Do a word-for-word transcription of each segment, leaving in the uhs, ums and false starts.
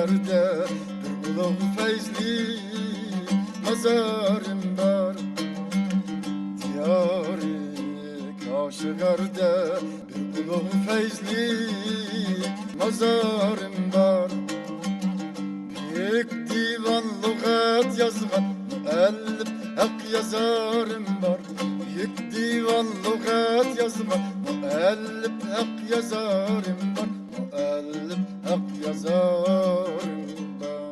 بىر ئۇلۇغ پەيزلىك مازارىم بار. دىيارى كاشغەردە بىر ئۇلۇغ پەيزلىك مازارىم بار. بۈيۈك دىۋان لۇغەت يازغان مۇئەللىپ ھەق يازارىم بار. بۈيۈك دىۋان لۇغەت يازغان مۇئەللىپ ھەق يازارىم بار. مۇئەللىپ ھەق يازارىم بار.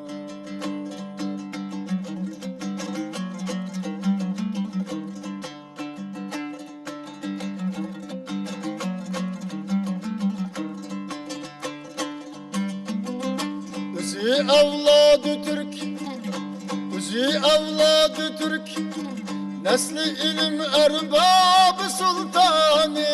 ئۆزى ئەۋلادى تۈرك، ئۆزى ئەۋلادى تۈرك، نەسلى ئىلىم ئەربابى سۇلتانى.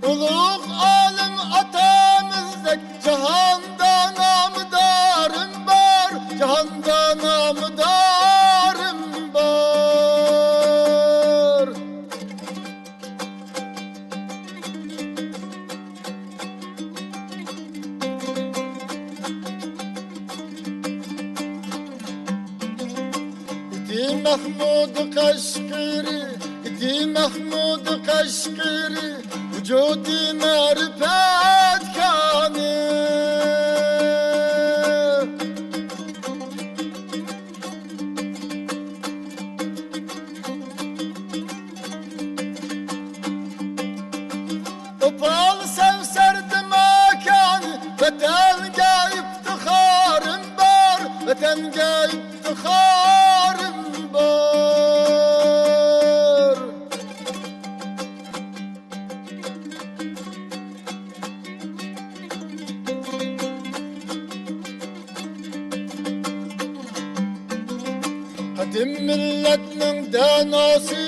ئۇلۇغ ئالىم ئاتىمىزدەك جاھاندا نامدارىم بار، جاھاندا نامدارىم بار. ئىتى مەھمۇد قەشقىرى، ئىتى مەھمۇد قەشقىرى، ۋۇجۇدى مەرىپەت كانى. ئوپال سەۋسەردە ماكان، ۋەتەنگە ئىپتىخارىم بار، ۋەتەنگە ئىپتىخارىم بار. قەدىم مىللەتنىڭ دەناسى،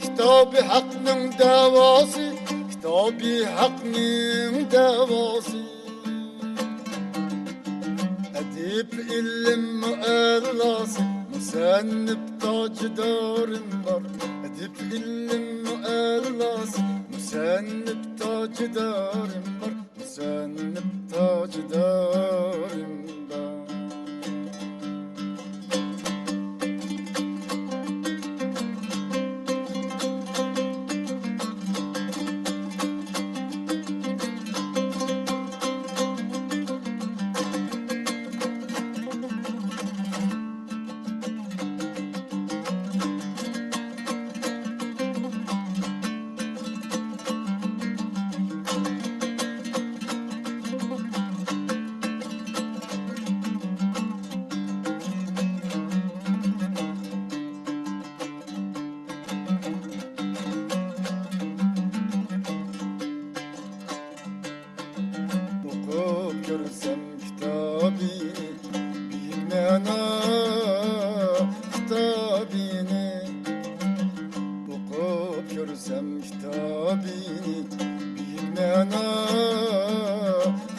كىتابى ھەقنىڭ دەۋاسى، كىتابى ھەقنىڭ دەۋاسى. ئەدىب ئىلىم مۇئەللاسى، مۇسەننىپ تاجدارىم بار. ئەدىب ئىلىم مۇئەللاسى، مۇسەننىپ تاجدارىم بار. مۇسەننىپ تاجدارىم بار. ئوقۇپ كۆرسەم كىتابىنى، بۈيۈك مەنا كىتابىنى. ئوقۇپ كۆرسەم كىتابىنى، بۈيۈك مەنا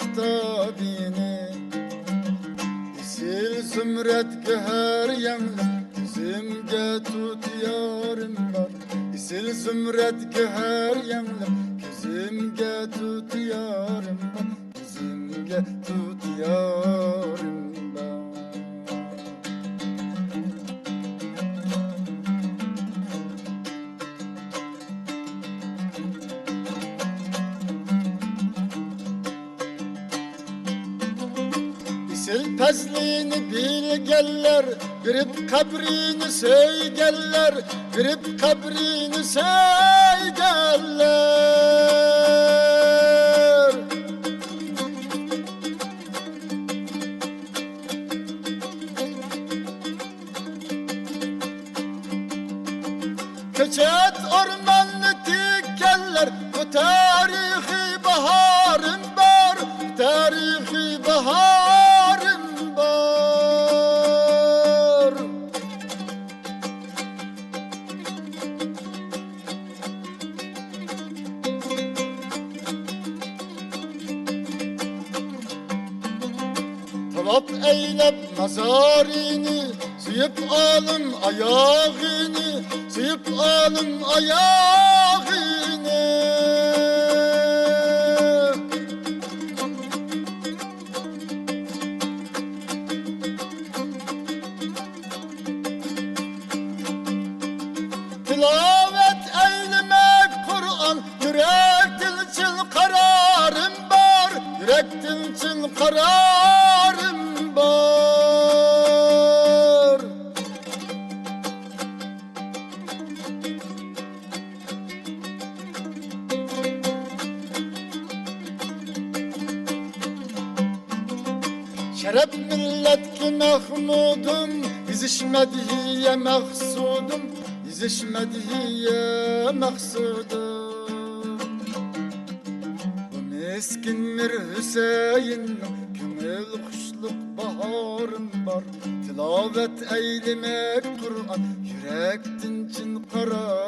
كىتابىنى. ئېسىل زۇمرەت گۆھەر يەڭلىك، كۆزۈمگە تۇتىيارىم بار. ئېسىل زۇمرەت گۆھەر يەڭلىك، كۆزۈمگە تۇتىيارىم بار. كۆزۈمگە تۇتىيارىم بار. ئېسىل پەزلىنى بىلگەنلەر، بېرىپ قەبرىنى سۆيگەنلەر، بېرىپ قەبرىنى سۆيگەنلەر. كۆچەت ئورماننى تىككەنلەر، بۇ تارىخىي باھارىم بار، بۇ تارىخىي باھارىم بار. تاۋاپ ئەيلەپ مازارىنى، سۆيۈپ ئالىم ئاياغىنى، سۆيۈپ ئالىم ئاياغىنى. تىلاۋەت ئەيلىمەك قۇرئان، يۈرەكتىن چىن قارارىم بار، يۈرەكتىن چىن قارارىم بار. شەرەپ مىللەتكە مەخمۇدۇم، يېزىش مەدھىيە مەقسۇدۇم، يېزىش مەدھىيە مەقسۇدۇم. بۇ مىسكىن مىر ھۈسەيىننىڭ كۆڭۈل خۇشلۇق باھارىم بار. تىلاۋەت ئەيلىمەك قۇرئان، يۈرەكتىن چىن قارار.